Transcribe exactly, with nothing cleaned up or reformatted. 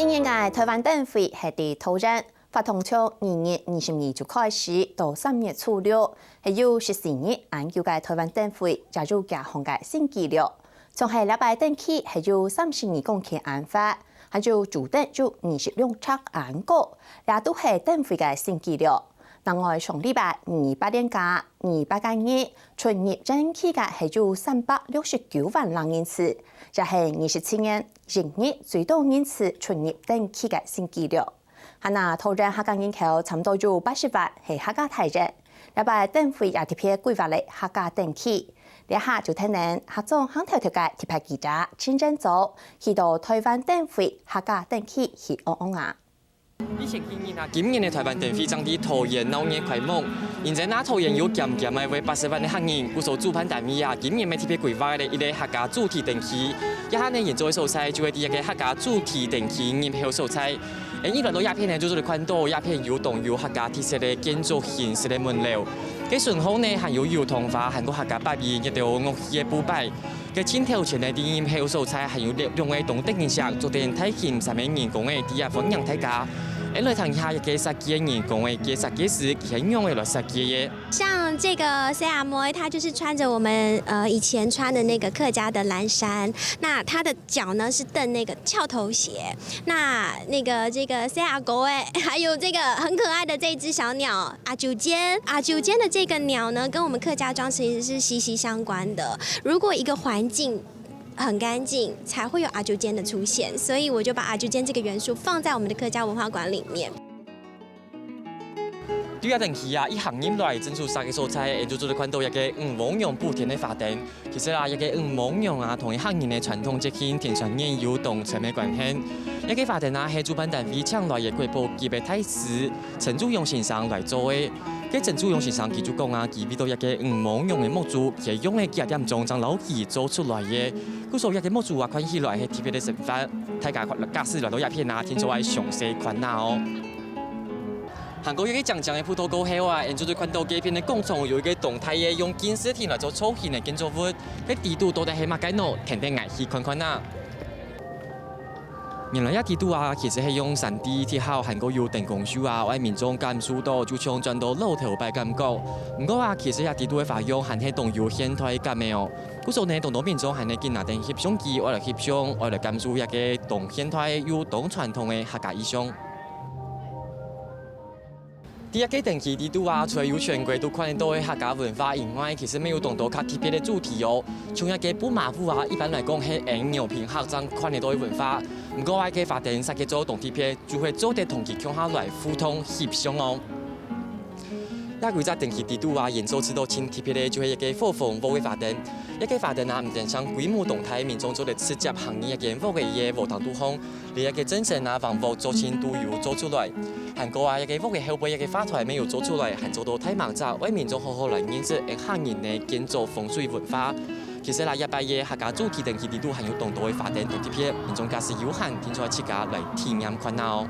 今年个台灣燈會係在桃園，活動從二月二十二就開始，到三月初六，係有十四日恁久个台灣燈會，也有幾項个新紀錄。像係這擺燈旗係有三十二公頃恁闊，還有主燈有二十六尺恁高，這都係燈會个新紀錄。另外，上禮拜二八連假，二八假日，出入園區个係有三百六十九萬人次，這係二十七年一日最多人次出入燈區个新紀錄。 還啊，桃園客家人口差毋多有八十萬，係客家大人。這擺燈會也特別規劃了客家燈區。這下就帶等客庄行頭條个特派記者陳仁祖，去到台灣燈會客家燈區去望望啊。以前今年啊，今年个台灣燈會正在桃園鬧熱開幕，因為啊，桃園有減減个會八十萬个客人，故所主辦單位啊，今年乜特別規劃了一個客家主題燈區。這下呢，現做个所在就係在一個客家主題燈區入口所在。 𠊎等來到這片呢，就做得看到這片有當有客家特色个建築形式个門樓。該脣項呢，還有油桐花，還過客家八音，一兜樂器个布擺。該盡頭前呢，在入口所在還有兩兩個當得人惜，做得大型三個人工个，在這歡迎大家。𠊎等來聽一下這個設計个人工个，該設計師佢係仰仔來設計个。 像這個細阿妹，她就是穿著我們，呃，以前穿的那個客家的藍衫，那她的腳呢是蹬那個翹頭鞋，那那個這個細阿哥欸，還有這個很可愛的這隻小鳥阿啾尖，阿啾尖的這個鳥呢，跟我們客家庄其實是息息相關的。如果一個環境很乾淨，才會有阿啾尖的出現，所以我就把阿啾尖這個元素放在我們的客家文化館裡面。 對啊，燈區啊，一行入來，正式煞个所在，𠊎等就做得看到一個女媧娘補天个花燈。其實啊，一個女媧娘啊，同佢客人个傳統節慶天穿日有當深个關係。一個花燈啊，係主辦單位請來个國寶級个大師陳祖榮先生來做个。該陳祖榮先生佢就講啊，佢為著一個女媧娘个目珠，佢用了幾點鐘正摎佢做出來个。故所一個目珠啊，看起來係特別个生活。大家假使來到這片啊，定著愛詳細看啊哦。 行過一個靚靚个步道過後啊，𠊎等就看到該片个廣場有一個當大个用敬字亭來做造型个建築物，該底肚到底係麼个呢？跈等𠊎去看看啊！原來這底肚啊，其實係用山地鐵好，還過有燈光秀啊，愛民眾感受到就像轉到老頭擺感覺。毋過啊，其實這底肚个花樣還係當有現代感个哦。故所呢，當多民眾還係緊拿等翕相機，愛來翕相，愛來感受這個當現代又當傳統个客家意象。 在這個燈區底肚啊，除了有全國都看得到个客家文化以外，其實乜有當多較特別个主題哦。像這個布馬舞啊，一般來講係𠊎等饒平客庄看得到个文化。毋過啊，這個花燈設計做當特別，就會做得同佢共下來互動翕相哦。這歸隻燈區底肚啊，𠊎等所試著盡特別个就係一個火紅舞个花燈。這個花燈啊，毋單淨規模當大，民眾做得直接行入這個舞个个舞廳肚項， 連這個正身啊，橫屋、桌撐都有做出來。還過啊，這個屋个後背這個花台乜有做出來，還做到大茱蚻，為民眾好好來認識𠊎客人个建築風水文化。其實啦，這擺个客家主題燈區底肚還有當多个花燈同特別，民眾假使有閒，定著自家來體驗看啊哦。